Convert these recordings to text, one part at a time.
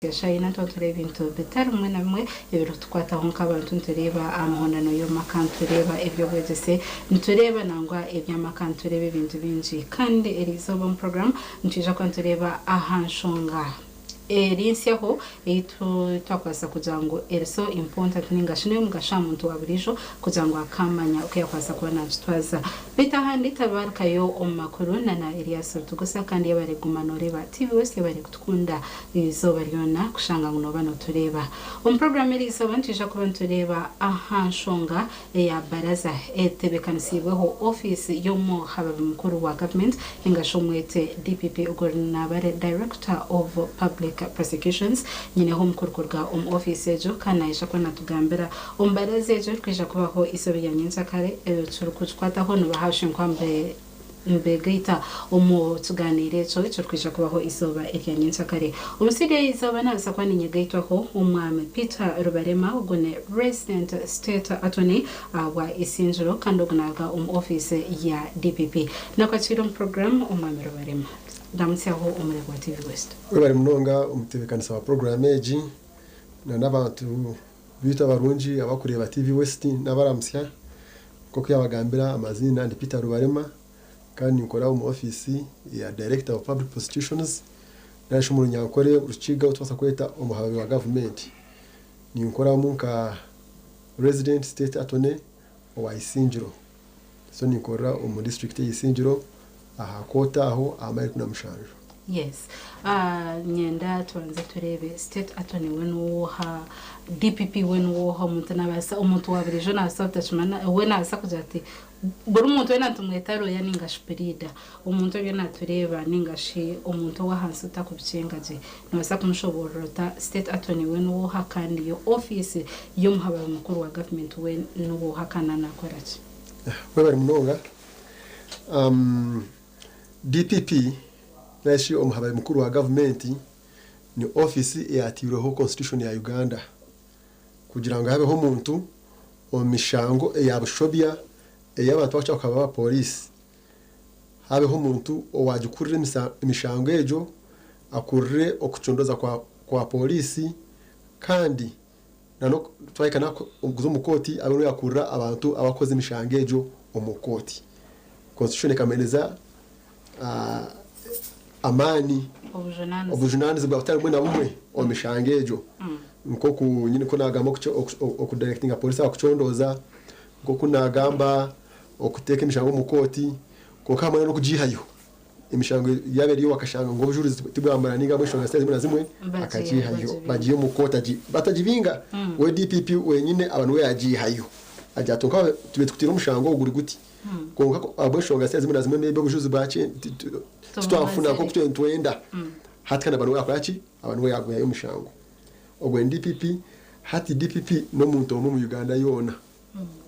Eshaaha ina nituba nitureeba ebintu bitari bimwe na bimwe ebirikutukwataho nk'abantu. Nitureeba aha mihondano y'omu maka, nitureeba eby'obwegyese, nitureeba nangwa eby'amaka, nitureeba ebintu bingi. Kandi eri izooba omu puroguraamu nitwija kuba nitureeba aha nshonga eri nsyaho ei twakubaasa kugira ngu eri so important ninga shi n'ey'omugasho aha muntu wa buriijo kugira ngu akaamanya oku yaakubaasa kuba naagitwaza. Beitu ahandi tabarukayo omu makuru na na Erias Rutugusa kandi yebare kuguma noreeba TV West yebare kutukunda eizooba ryoona kushanga ngu noba notureeba. Omu program eriizooba nitwija kuba nitureeba aha nshonga eya baraza etebekanisiibweho ofiisi y'omuhababi mukuru wa government ninga shi omwete DPP ogwo naaba ari Director of Public Prosecutions. Nyineho omukuru kuruga omu ofiisi egyo kandi naija kuba natugambira Omu mbaraza egyo erikwija kubaho eizooba rya nyenkyakare, ekirikukikwataho nibaha shenkuba nibegaita omu kigaaniiro ekyo ekirikwija kubaho eizooba erya nyenkyakare. Omu studio y'eizooba naabaasa kuba ninyegaitwaho Omwami Peter Rubarema, ogwo ni Resident State Attorney wa Isingiro kandi ogu naaruga omu ofiisi ya DPP. Nakwakiire omu puroguraamu Omwami Rubarema. Ndamutsyaho Omureebi wa TV West. Webare munonga omutebeekanisa wa puroguraamu egi na n'abantu Beitu abarungi abakureeba TV West nabaramutsya, nk'oku yabagambira amaziina ndi Peter Rubarema kandi ninkora omu ofiisi ya Director of Public Prosecutions narishi omu runyankore orukiga oru tukubaasa kweta omuhababi wa gavumenti. Ninkoramu nka Resident State Attorney owa Isingiro. So ninkorera omu disiturikiti eya Isingiro aha kooti aho aha mayiro 17. Yes. Nyenda tubanze tureebe state attorney we n'oha, DPP we n'oha, omuntu nabaasa omuntu wa buriijo nabaasa butakimanya we nabaasa kugira ati buri muntu weena nitumweta lawyer ninga shi puriida. Omuntu oriyo natureeba ninga shi omuntu ow'ahansi otakubikyenga gye nobaasa kumushoboorora ota state attorney we n'oha kandi yo ofiisi y'omuhababi mukuru wa gavumenti we n'oha kandi naakora ki? Webare munonga. DPP nari shi omuhababi mukuru wa gavumenti ni ofiisi eyateirweho constitution ya Uganda kugira ngu habeho omuntu omu mishango eya bushobya ei abantu barikukira kuhaba aba pooriisi habeho omuntu owaagikurira emishango egyo akurire okucondooza kwa pooriisi kandi twahika kuza omu kooti abe niwe yaakurira abantu abarikukoza emishango egyo omu kooti. Constitution ekamuheereza amaani, obujunaanizibwa butari bumwe na bumwe omu mishango egyo nk'oku nyine oku naagamba okudayirekitinga pooriisi aha kucondooza, nk'oku naagamba okuteeka emishango omu kooti kwonka hamwe n'okugiihayo. Emishango yaaba eriyo akashanga ngu obujurizi tibwamara ninga ahabw'enshonga zitari zimwe na zimwe akagiihayo bagiiha omu kooti batagibinga we DPP wenyine aba niwe yaagiihayo agira ati kwonka tubaire tukutiire omushango ogu guri guti kwonka ahabw'enshonga zitari zimwe na zimwe maybe obujurizi titwabufuna nk'oku twbaire nitwenda hati kandi aba niwe yaakora ki aba niwe yaagwihayo omushango ogwo ni DPP hati DPP n'omuntu omwe omu Uganda yoona.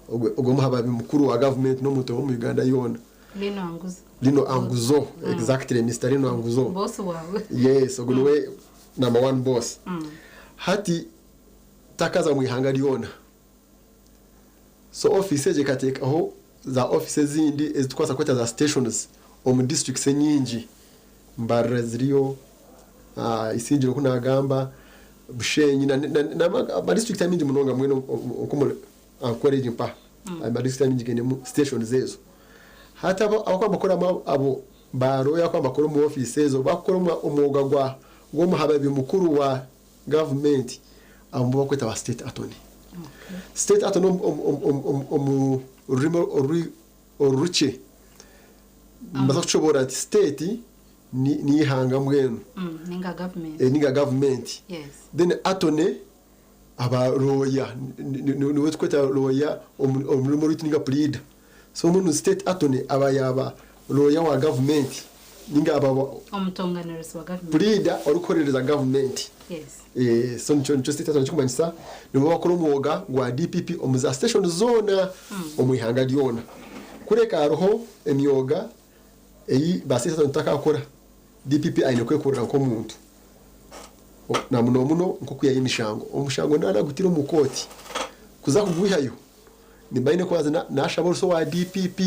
Ogwo omuhababi mukuru wa gavumenti n'omuntu omwe omu Uganda yoona. Lino Anguzo. Lino Anguzo, exactly, Mister Lino Anguzo. Boss waawe. Yes, ogwo niwe number one boss. Hati takaza omu ihanga ryona. So ofiisi egyo ekateekaho za ofiisi ezindi ezi turikubaasa kweta za stations omu districts enyingi. Mbarara ziriyo, Isingiro oku naagamba, Bushenyi n'amadistrict amaingi munonga mbwenu nk'omuri Ankole egi mpaha amadistrict amaingi gainemu stations ezo. Hati abo abakuba nibakoramu abo ba lawyer abakuba nibakora omu ofiisi ezo bakukora omwoga gwa gw'omuhababi mukuru wa gavumenti abo nibo bakweta ba state attorney. State attorney omu rurimi orurukye nimbaasa kukishoboorora nti state n'eihanga mbwenu Ninga gavumenti. Ninga gavumenti. Yes. Then attorney aba lawyer niwe tukweta lawyer omu rurimi orwaitu ninga puriida. So mbwenu state attorney aba yaaba lawyer wa gavumenti ninga aba Omutonganirizi wa gavumenti. Puriida orikuhorereza gavumenti. Yes. So nikyo state attorney kirikumanyisa nibo bakora omwoga gwa DPP omu za station zoona omu ihanga ryona. Kureka hariho emyoga Ei ba state attorney tutakakora, DPP aine kwekorera nk'omuntu na muno muno nk'okwihayo emishango. Omushango naaba nagutire omu kooti, kuza kugwihayo nimba nyine kubanza nashaba orusa owa DPP.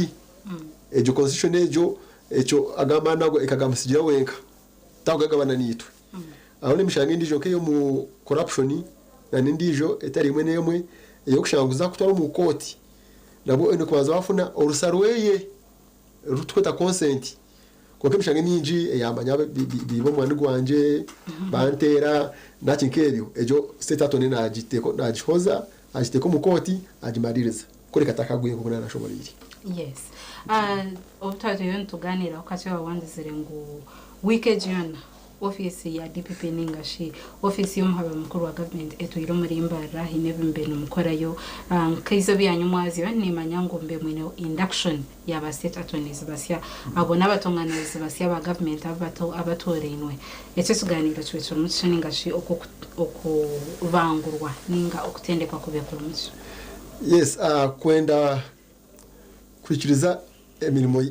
Egyo constitution egyo ekyo agamba nago ekagamutsigira wenka, takugagabana naitwe. Hariho n'emishango endiijo nk'ey'omu corruption na n'endiijo etari emwe n'emwe ey'okushanga ngu zaakutwara omu kooti nabwo oine kubanza waafuna orusa rweye oruturikweta consent. Kwonka emishango emingi eyamanya biiba omwani gwangye, banteera naki nk'ebyo, egyo state attorney naagiteeka naagihoza agiteeka omu kooti agimariiriza kureka atakagwire nk'oku naanashoboreire. Yes. Ah, obu twaba turiyo nitugaaniiraho kakye waaba wangizire ngu wiiki egi yoona ofiisi ya DPP ninga shi ofiisi y'omuhababi mukuru wa gavumenti etwire omuri Mbarara haine ebi mubaire nimukorayo. Ah, nk'eizooba eya nyomwazyo nimanya ngu mubaire mwineho induction ya ba state attorneys basya. Abo n'abatonganirizi basya ba gavumenti abatoorainwe. Eki ekigaaniiro kibe kirimu ki ninga shi oku okubangurwa ninga okutendekwa kube kurimu ki? Yes, kwenda kuhikiriza emirimo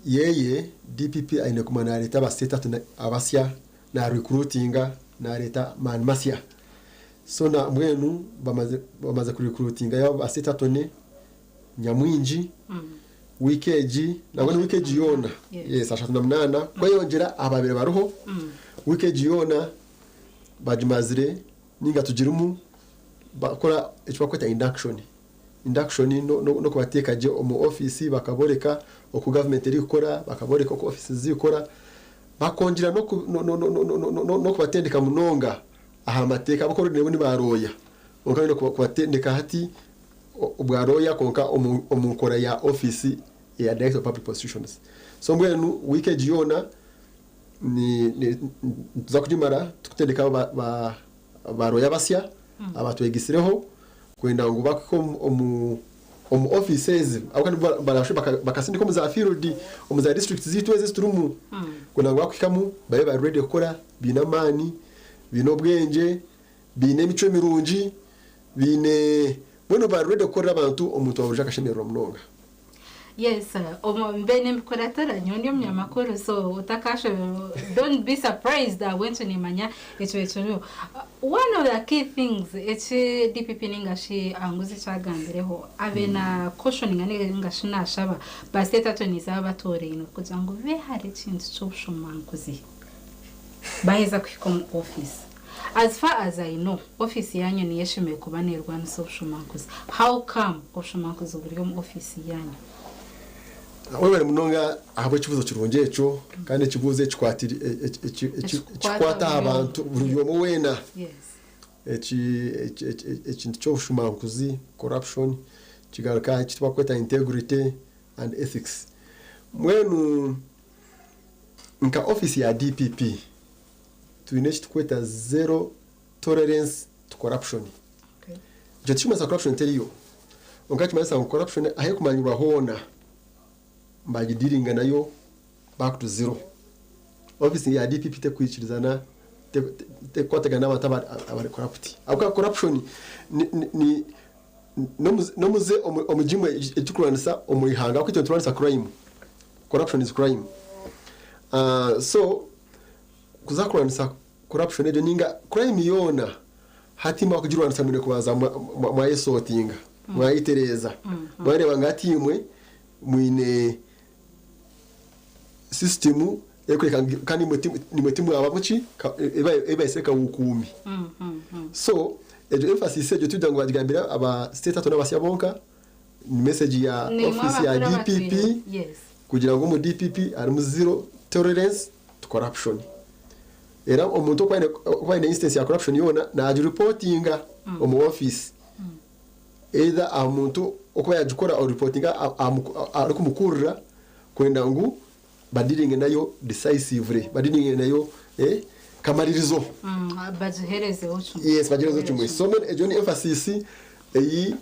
yeye, DPP aine kuguma nareeta aba state attorney abasya, na recruitinga, nareeta maani masya. So na mbwenu bamaze bamaze ku recruitingayo aba state attorney nyamwingi wiiki egi nangwa ni wiiki egi yoona, yes, 38 kweyongyera aha babaire bariho, wiiki egi yoona bagimazire ninga tugirimu bakora eki barikweta induction. Induction n'okubateeka gye omu ofiisi bakaboreka oku gavumenti erikukora, bakaboreka oku ofiisi zirikukora, bakongyera n'okubatendeka munonga aha mateeka ahabw'okuba already nabo ni ba lawyer kwonka baine kubatendeka hati obwa lawyer kwonka omu nkora ya ofiisi eya Director of Public Prosecutions. So mbwenu wiiki egi yoona nituza kugimara turikutendeka ba lawyer abasya abatwegitsireho kwenda ngu bakuhike omu ofiisi ezi ahabw'okuba nibo barashube bakasindika omu za field omu za district zaitu ezi eziturimu kwenda ngu bakuhikamu babe bari ready kukora baine amaani, baine obwengye, baine emicwe mirungi, baine mbwenu bari ready kukorera abantu omuntu wa burijo akashemererwa munonga. Yes, mbe nimbikuratira nyowe ndi omunyamakuru so otakashoberwa don't be surprised ahabw'enki nimanya ekyo ekiriho. One of the key things eki DPP ninga shi Anguzi eki agambireho abe na cautioninga ninga shi nashaba ba state attorneys aba abatorainwe kugira ngu behare ekintu ky'obushomankuzi baheza kuhika omu office. As far as I know, ofiisi yaanyu niyo eshemereire kuba neerwanisa obushomankuzi. How come obushomankuzi buri omu ofiisi yaanyu? Webare munonga ahabw'ekibuuzo kirungi ekyo kandi ekibuuzo ekikwata aha bantu buri omwe weena. Ekintu ky'obushomankuzi, corruption, kigaruka aha eki turikweta integrity and ethics. Mbwenu nka ofiisi ya DPP, twine eki turikweta zero tolerance to corruption. Ekyo tikirikumanyisa corruption teriyo, kwonka nikimanyisa ngu corruption ahu erikumanyirwa hoona nibagidiiringa nayo back to zero. Ofiisi ya DPP terikwikirizana, terikukwatagana n'abantu abari corrupt. Ahabw'okuba corruption ni n'omuze omu gimwe ekirikurwanisa omu ihanga ahabw'okuba itwe niturwanisa crime, corruption is crime. So kuza kurwanisa corruption egyo ninga crime yoona hati mwakugirwanisa mwine kubanza mwayesotinga mwayetereeza mwareeba ngu hati imwe mwine system erikworeka ngu kandi nimwe timwaba muki ebaitsire kabukuumi so egyo emphasis egyo tikugira ngu bagigambire aba state attorney abasya bonka ni message ya office ya DPP kugira ngu omu DPP harimu zero tolerance to corruption. Era omuntu okuba aine instance ya corruption yoona nagiripotinga omu office either aha muntu okuba yagikora oripotinga arikumukurira kwenda ngu badiringe nayo decisively, badiringe nayo kamaririzo. Bagiherezeho kimwe. Yes, bagiherezeho kimwe. So mbwenu egyo ni emphasis eyi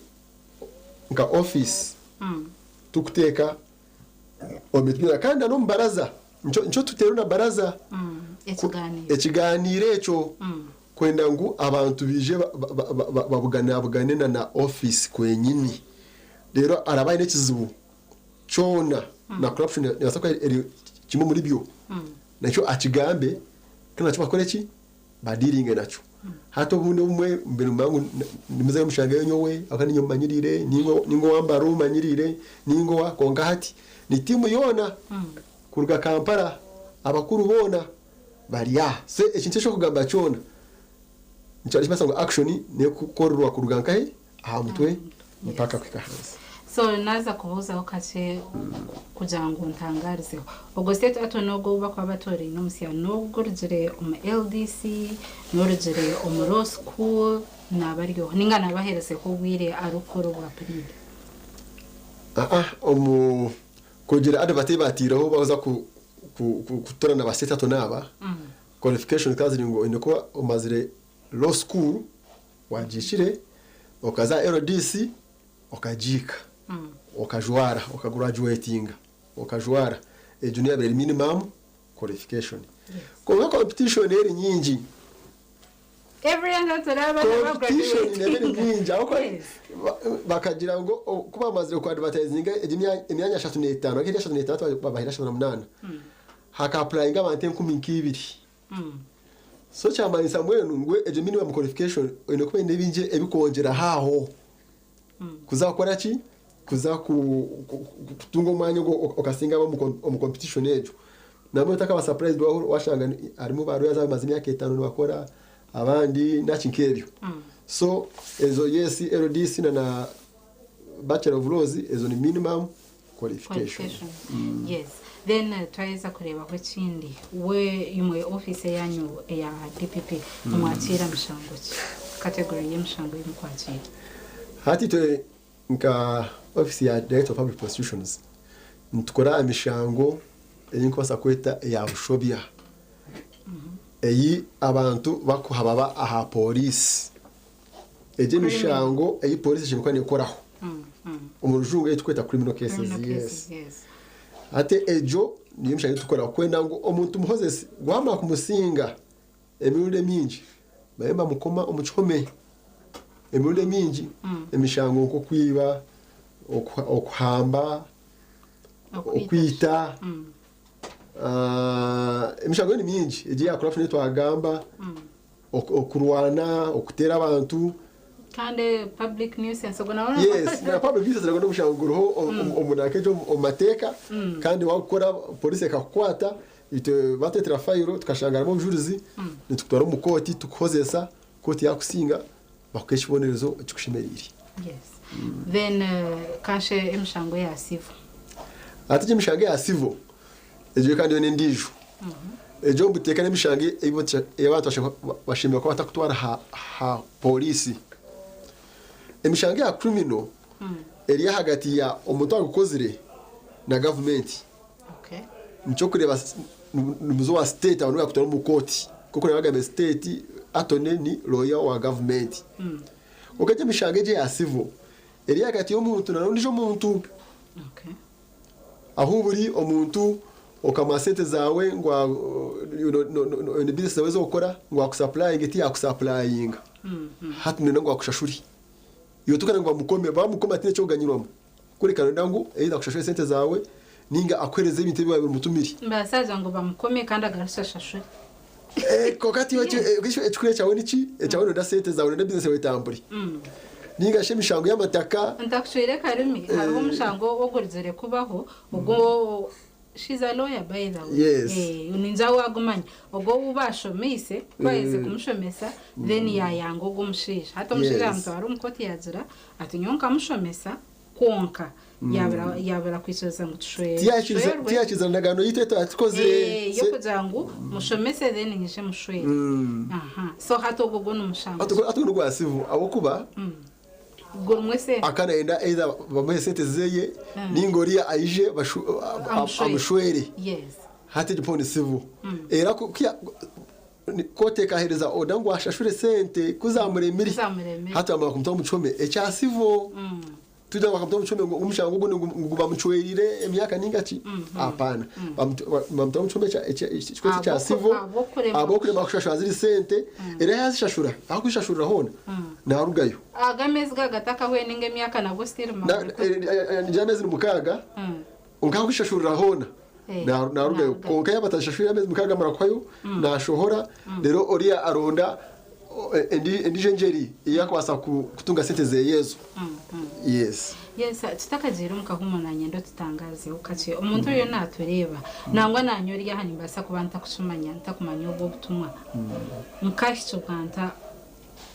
nka office turikuteeka omu bintu byona kandi n'omu baraza nikyo tuteera na baraza ekiganiiro ekyo kwenda ngu abantu baije babuganabugane na office kwenyini reero araba aine ekizibu kyona na corruption nebaasa kuba eri kimwe omuri byo nakyo akigambe kandi nakyo bakore ki? Badiiringe nakyo. Hati obundi obumwe mbaire nimanya ngu nimuzayo mushangeyo nyowe ahabw'okuba niinye omumanyiriire, ninga owa Mbara omumanyiriire, ninga owa kwonka hati ni tiimu yoona kuruga Kampala abakuru boona bari aha. So ekintu eki orikugamba kyona. Nikyo nikimanyisa ngu action n'ekukorerwa kuruga nkahe aha mutwe mpaka kuhika ahansi. So naaza kubuuzaho kakye kugira ngu ntangarizeho. Ogwo state attorney ogwo ou bakuba batooraine omusya n'ogwo orugire omu LDC, n'orugire omu law school, naaba ari oha? Ninga naaba aheerizeho obwire arikukora obwa puriida? Aa omu kugira advert ei baataireho bakuza kutoorana ba state attorney aba, qualifications zikaba ziri ngu oine kuba omazire law school wagiikire, okaza aha LDC okagiika, okajwara, okagurajuwetinga, okajwara, egyo niyo yaabaire eri minimum qualification. Kwonka competition eri nyingi. Competition neeba eri nyingi ahabw'okuba bakagira ngu ku baamazire ku advertisinga egyo emyanya 35, eri 36 babahaire 38, haka apurayinga abantu enkumi nk'ibiri. So kyamanyisa mbwenu ngu egyo minimum qualification oine kuba oine bingi ebikwongyeraho aho kuza kukora ki? Kuza kutunga omwanya ogwo okasinga abo omu competition egyo. Nambwenu otakaba surprised washanga harimu ba lawyers abamaze emyaka etaano nibakora abandi naki nk'ebyo. So ezo yes LDC na na Bachelor of Laws ezo ni minimum qualification. Qualification. Yes. Then twaheza kureebaho ekindi, we imwe ofiisi eyanyu eya DPP nimwakiira mishango ki? Category y'emishango ei mukwakiira. Hati itwe nka ofiisi ya Director of Public Prosecutions nitukora emishango ei nkubaasa kweta eya bushobya ei abantu bakuhababa aha pooriisi. Egyo emishango ei pooriisi eshemereire kuba neekoraho. Omu rujungu ei turikweta criminal cases. Criminal Yes. cases, yes. Hati egyo niyo emishango ei turikukoraho kwenda ngu omuntu muhozese gwamara kumusinga emirundi emingi babe nibamukoma omu kihome. Emirundi emingi emishango nk'okwiba, okuhamba, Okwita. okwita, emishango yo ni mingi egi eya corruption ei twagamba. Okurwana, okuteera abantu. Kandi public nuisance ogwo nagwo Yes, na public nuisance nagwo n'omushango guriho omu nanka egyo omu mateeka kandi waagukora poliisi ekakukwata itwe batureetera fayiro tukashanga harimu obujurizi nitukutwara omu kooti tukuhozesa, kooti yaakusinga bakuha ekibonerezo ekikushemereire. Yes. Then kanshe emishango eya civil. Hati egyo emishango eya civil Egyo kandi yo n'endiijo. Egyo omu buteeka n'emishango ei abantu bashemereire kuba batarikutwara aha pooriisi. Emishango eya criminal eri ahagati ya omuntu agukozire na gavumenti. Nikyo orikureeba nimuza owa state abantu bakutwara omu kooti. Nk'oku nabagambire state attorney ni lawyer wa gavumenti. Kwonka egyo emishango egyo eya civil eri ahagati y'omuntu n'ondiijo muntu. Ahu buri omuntu okamuha sente zaawe ngu oine bizinesi zaawe ez'okukora ngu akusapurayinge tiyakusapurayinga hati noyenda ngu akushashure. Iwe tokenda ngu bamukome, bamukoma tihaine eky'okuganyirwamu kureka noyenda ngu either akushashure sente zaawe ninga akuheereze ebintu ebi waabaire omutumire. Nibabaasa kugira ngu bamukome kandi agarukye ashashure. Kwonka hati iwe ekikuru ekyawe niki? Ekyawe noyenda sente zaawe, noyenda bizinesi yaawe etambure. Ninga shi emishango y'amataka. Ntakucwire karimi, hariho omushango ogurugire kubaho ogwo she's a lawyer by the way. Yes. Ningira wagumanya. Ogwo ou bashomeise, ku baherize kumushomesa then yayanga ogwo omushaija. Hati omushaija yamutwara omu kooti yagira ati nyowe nkamushomesa kwonka yabura yabura kwikiriza ngu tushwerwe. Tiyakiriza ndagaano yitu ei twatukozire. Y'okugira ngu mushomese then nyije mushwere. Aha. So hati ogwo gwo n'omushango. Hati ogwo n'ogwa civil ahabw'okuba Gurimu esente. Akaba nayenda either bamuhe esente zeye ninga oriya aije amushwere. Yes. Hati egyo mpaho ni civil. Era ku kooti ekahereza order ngu ashashure esente ku zamuremire hati bamara kumutwara omu kihome ekya civil. Tikugira ngu bakamuta omu kihome ngu omushango ogu ngu bamucwereire emyaka ninga ki, hapana. Bamuta omu kihome ekikuru ekya civil ahabw'okurema kushashura ziri sente, era yaazishashura, ahu kuzishashurira hoona naarugayo. Ago ameezi gaaba gatakahweire ninga emyaka nabwo still Nigira ameezi ni mukaaga, kwonka ahu kuzishashurira hoona naarugayo. Kwonka yaaba atazishashwire ameezi mukaaga gamara kuhwayo, naashohora reero oriya aronda endiijo engyeri ei arikubaasa kutunga sente zeeye ezo. Yes. Yes, tutakagiire omu kahuumuro nanyenda otutangarizeho kakye. Omuntu oriyo naatureeba, nangwa naanye ori aha nimbaasa kuba ntakukimanya, ntakumanya obwo obutumwa. Nkahikibwa nta?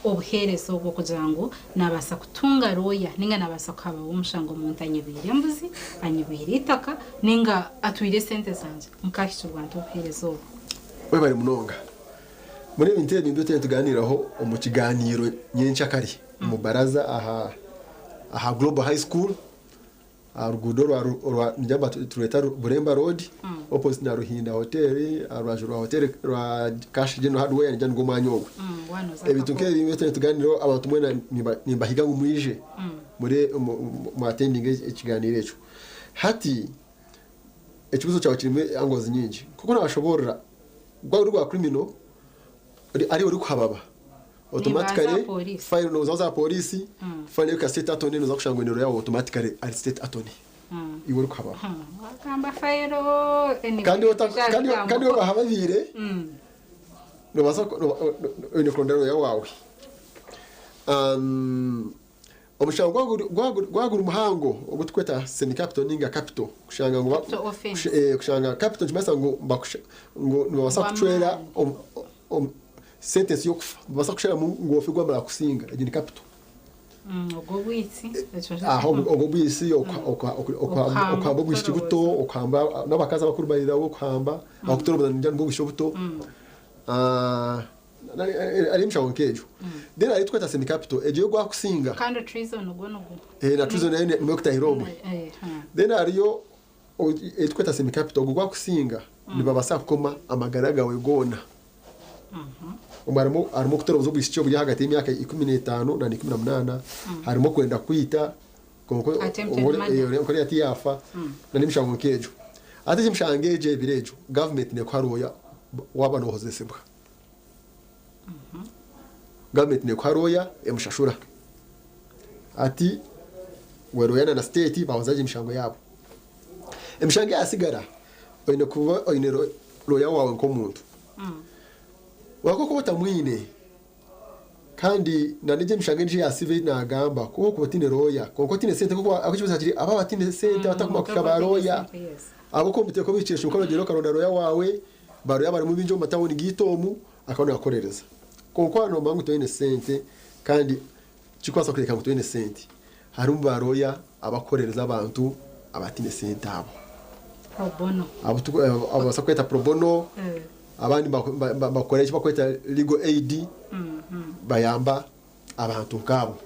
obuheereza obwo kugira ngu naabaasa kutunga rooya nainga naabaasa kuhabaho omushango omuntu anyibiire embuzi, anyibiire eitaka nainga atwire esente zangye, nkaahikirwa nta obuheereza obwo? Webare munonga. Mbwenu ebintu ebi nibyo turiyo nitugaaniiraho omu kigaaniiro nyenkyakare omu baraza aha aha Global High School aha ruguudo orwa orwa nigamba turweta Buremba Road opposite na Ruhinda Hotel aha rubaju rwa hotel rwa Cash General Hardware nigyo nigwo omwanya ogwo. Ebintu nk'ebi nibyo turiyo nitugaaniiraho abantu mwena nimbahiga ngu mwije muri mu attendinge ekigaaniiro ekyo. Hati ekibuuzo kyawe kirimu angles nyingi. Nk'oku naashoboorora gwaba guri ogwa criminal ari orikuhababa automatically file noza za polisi file ka state attorney noza kushanga oine lawyer wawe automatically ari state attorney iwe orikuhababa. Wagamba file anyway Kandi kandi kandi iwe bahababiire nobaasa oine kuronda lawyer wawe. Omushango gwaba guri muhango ogu turikweta semi capital ninga capital kushanga ngu kushanga capital nikimanyisa ngu ngu nibabaasa kukucwera sentence y'okufa nibabaasa kukusharamu ngu ofe gwamara kukusinga egyo ni capital. Ogwo obwitsi okuhamba obwishiki buto okuhamba n'abakazi abakuru by the way okuhamba ahabw'okuba nibwo bwishiki obuto. Hariho emishango nk'egyo. Then hariho eturikweta semi capital, egyo yo gwakusinga. Kandi treason gwo nigwo. Eh, na treason nayo nimwo erikutahira omwe. Then hariyo eturikweta semi capital, ogwo gwakusinga nibabaasa kukoma amagara gaawe goona. Omwe harimu harimu okutoroboza obwishiki oburi ahagati y'emyaka 15 na 18, harimu okwenda kwita kwonka Attempted murder. oriya tiyaafa, na n'emishango nk'egyo. Hati egyo emishango egyo ebiri egyo, gavumenti neekuha rooya waaba noohozesibwa. Gavumenti nekuha rooya emushashura. Hati we rooya na na state bahoza gye emishango yaabo. Emishango eyasigara oine kuba oine rooya waawe nk'omuntu. Wakuba otamwine kandi na n'egyo emishango endiijo eya civil ei naagamba ku orikuba otaine rooya kwonka otaine sente nk'oku ahabw'ekibuuzo kiri abo abataine sente abatakumanya kuhika ba rooya ahabw'okuba omuteeko obiikire kyonka noogyenda okaronda rooya waawe Ba rooya barimu baingi omu matawuni gaitu omu, akaba naakorereza. Kwonka waaba noomanya ngu toine sente kandi kirikubaasa kureebeka ngu toine sente, harimu ba rooya abarikukorereza abantu abataine sente abo. Pro bono. Abu abu babaasa kweta pro bono, abandi bakora eki barikweta legal aid, bayamba abantu nk'abo.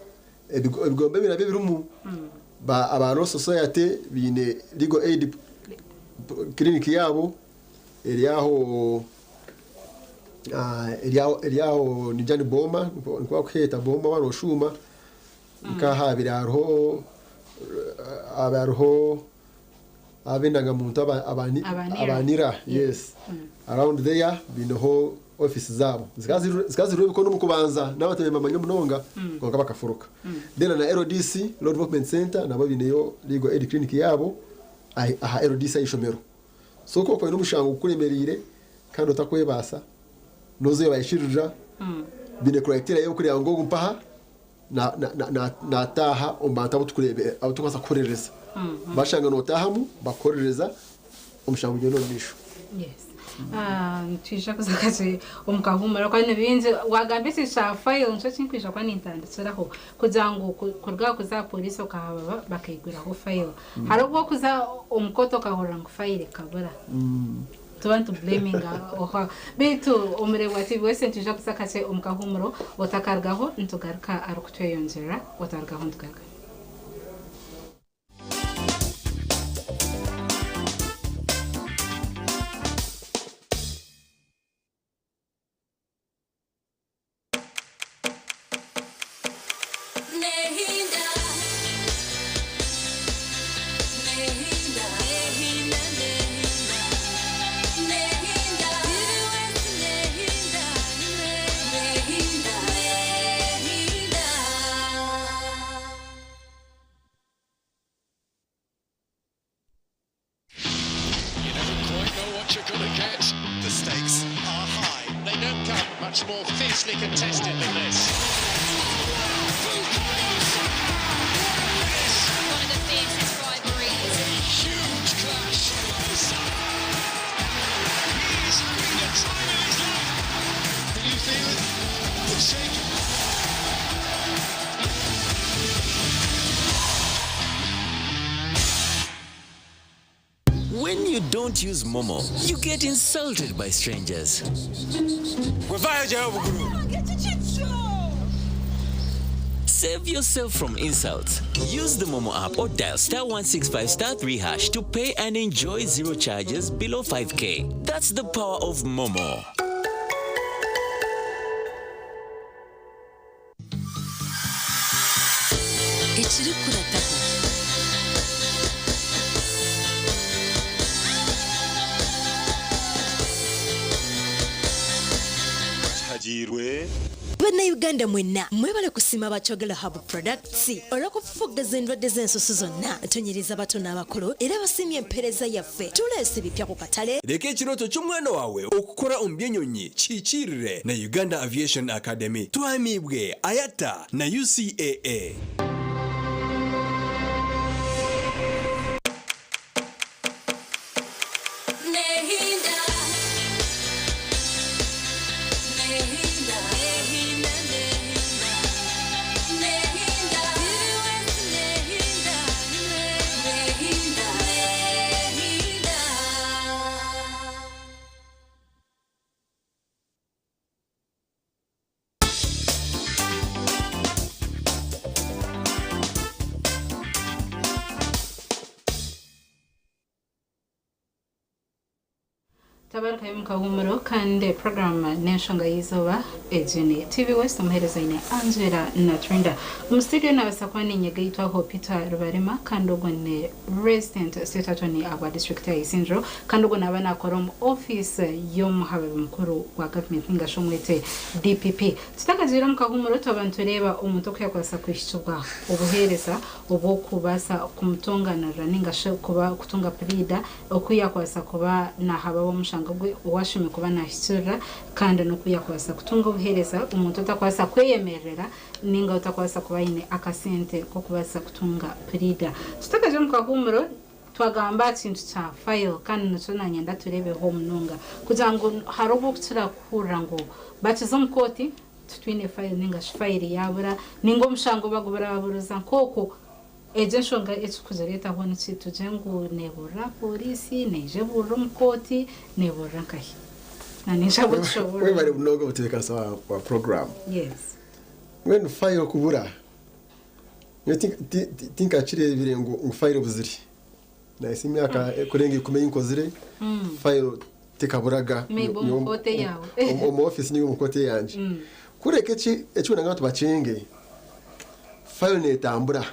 Ebigombe ebi nabyo birimu, aba Law Society baine legal aid clinic yaabo. Eri aho eri aho nigira ni Booma nikwo barikuheeta Booma waaba noshuuma nka ahabaire hariho ahabaire hariho ab'endangamuntu aba NIRA yes around there baineho ofiisi zaabo zikaba ziriho ebikondo omu kubanza n'abantu nibabamanya munonga kwonka bakafuruka. Then na LDC Law Development Centre nabo baineyo legal aid clinic yaabo aha LDC aha ishomero. So ku orikuba oine omushango gukuremereire kandi otakwebaasa, nooza oyebayishirira, baine criteria y'okureeba ngu ogu mpaha naataaha omu bantu abu turikubaasa kuhorereza. Bashanga nootaahamu, bakuhorereza, omushango gugyenda omu maisho. Nitwija kuza kakye omu kahuumuro ahabw'okuba ni bingi. Waagamba ekintu kya fayiro nikyo kinkwija kuba nintandikiraho kugira ngu kuruga aha kuza aha pooriisi okahababa bakaiguraho fayiro. Hariho obu orikuza omu kooti okahurira ngu fayiro ekabura. Nituba nitubureminga oha. Beitu Omureebi wa TV wese nitwija kuza kakye omu kahuumuro, otakarugaho nitugaruka arikutweyongyerera, otarugaho nitugaruka. You never quite know what you're going to get. The stakes are high. They don't come much more fiercely contested than this. One of the fiercest rivalries. A huge clash. He is having the time of his life. Can you feel it? The shaking. you don't use Momo, you get insulted by strangers. Save yourself from insults. Use the Momo app or dial star 165 star 3 hash to pay and enjoy zero charges below 5k. That's the power of Momo. Ekirikurataho. Kihagiirwe. Bannayuganda mwenna mwebale kusiima aba Kyogero Herbal Products olw'okufufuggaza endwadde z'ensusu zonna. Tunyiriza abato n'abakulu era basiimye empeereza yaffe. Tuleese ebipya ku katale. Reka ekirooto ky'omwana waawe okukora omu by'enyonyi kihikiirire na Uganda Aviation Academy. Tuhamiibwe IATA na UCAA. Tabarukayo omu kahuumuro kandi puroguraamu n'enshonga y'eizooba egi ni TV West omuheereza aine Angela Naturinda. Omu studio nabaasa kuba ninyegaitwaho Peter Rubarema kandi ogwo ni Resident State Attorney ahabwa disiturikiti ya Isingiro kandi ogwo naaba nakora omu ofiisi y'omuhababi mukuru wa gavumenti ninga shi omwete DPP. Tutakagiire omu kahuumuro twaba nitureeba omuntu oku yakubaasa kuhikibwa obuheereza obw'okubaasa kumutonganirira ninga shi kuba kutunga puriida oku yakubaasa kuba nahababa omushango gwe owashemeriire kuba nahikirira kandi n'oku yakubaasa kutunga obuheereza omuntu otakubaasa kweyemerera ninga otakubaasa kuba aine akasente k'okubaasa kutunga puriida. Tutakagiire omu kahuumuro twagamba aha kintu kya fayiro kandi nikyo nanyenda tureebeho munonga kugira ngu hariho obu okukira kuhurira ngu bakiza omu kooti titwine fayiro ninga shi fayiro yaabura ninga omushango baguburaburuza nk'okwo. Egyo enshonga ekirikugireetaho niki? Tugire ngu neeburira pooriisi, neija eburira omu kooti, neeburira nkahi? Naninshaba otushoboorore. Webare munonga omutebeekanisa wa puroguraamu. Yes. Mbwenu fayiro kubura, nyowe tinkakireebire ngu fayiro ebuzire. Nahitsya emyaka erikurenga ikumi ei nkozire, fayiro tekaburaga. Maybe omu kooti eyaawe. Omu ofiisi ninga omu kooti eyangye. Kureka eki eki nangamba tubakyenge, fayiro neetambura.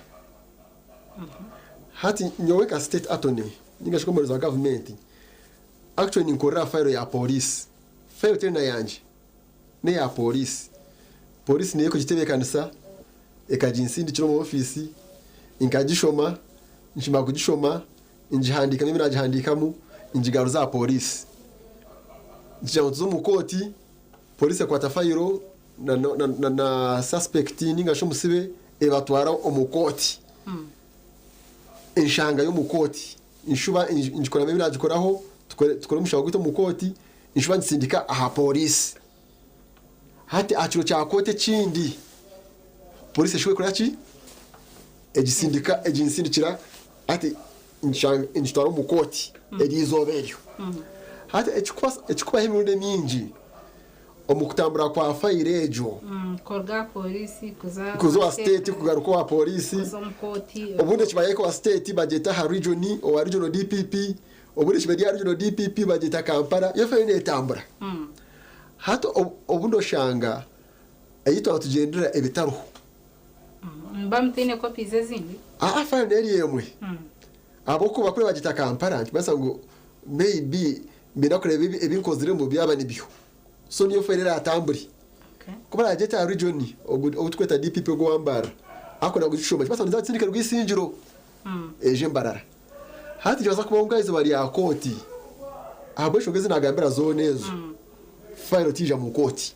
Hati nyowe nka state attorney ninga shi nk'omuheereza wa gavumenti, actually ninkorera aha fayiro ya pooriisi. Fayiro teri na yangye, n'eya pooriisi. Pooriisi niyo erikugitebeekanisa, ekaginsindikira omu ofiisi, nkagishoma, nkimara kugishoma, ngihandiikamu ebi naagihandiikamu, ngigaruza aha pooriisi. Nkigira ngu tuze omu kooti, pooriisi ekwata fayiro na suspect ninga shi omusibe ebatwara omu kooti. Enshanga y'omu kooti nshuba ngikoramu ebi naagikoraho, tukore omushango gwaitu omu kooti, nshuba ngisindika aha pooriisi. Hati aha kiro kya kooti ekindi, pooriisi eshuba ekora ki? Egisindika, eginsindikira hati ngitwara omu kooti eryo izooba eryo. Hati ekirikubaho emirundi emingi omu kutambura kwa fayiro egyo, Kuruga aha pooriisi kuza kuza owa siteeti kugaruka owa pooriisi, kuza omu kooti. Obundi ekibayeeka owa siteeti bagyeta aha region, owa regional DPP, obundi ekiba aha regional DPP bagyeta Kampala, yo fayiro neetambura. Hati obundi oshanga ei twaba nitugyendera ebitariho. Nimuba mutaine copies ezindi? Aa fayiro n'eri emwe. Ahabw'okuba kuri bagyeta Kampala nikimanyisa ngu maybe mbenda kureeba ebi nkoziremu byaba nibyo. So niyo fayiro eraatambure. Ku baragyete aha region ogu turikweta DPP ogu owa Mbarara, ahakuba nagugishoma nikimanyisa ngu niza kutsindika Rwisingiro eije Mbarara. Hati nikibaasa kubaho nka aha izooba rya kooti ahabw'enshonga ezi naagambira zoona ezo, fayiro teija mu kooti.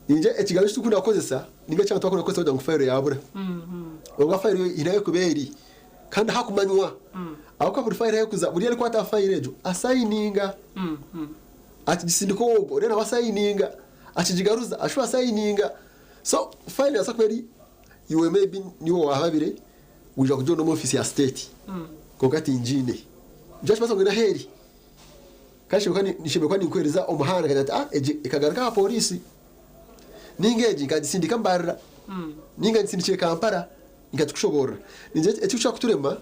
Ingye ekigambo eki turikukunda kukozesa ninga eki abantu barikukunda kukozesa kugira ngu fayiro yaabura. Kwonka fayiro yo haine ahu erikuba eri kandi hakumanywa. Ahabw'okuba buri fayiro ahu erikuza, buri orikukwata aha fayiro egyo asayininga. Akigisindika ogwo, reero nawe asayininga, akigigaruza ashuba asayininga. So fayiro neebaasa kuba eri iwe maybe niiwe waahabire waija kugironda omu ofiisi ya siteeti kwonka tingiine. Nikyo ngu n'aheeri kandi nshemereire kuba ninkuheereza omuhanda nkagira nti ah egi ekagaruka aha pooriisi ninga egi nkagisindika Mbarara ninga ngisindikire Kampala nkagikushoboorora. Ningira ekirikukira kuturema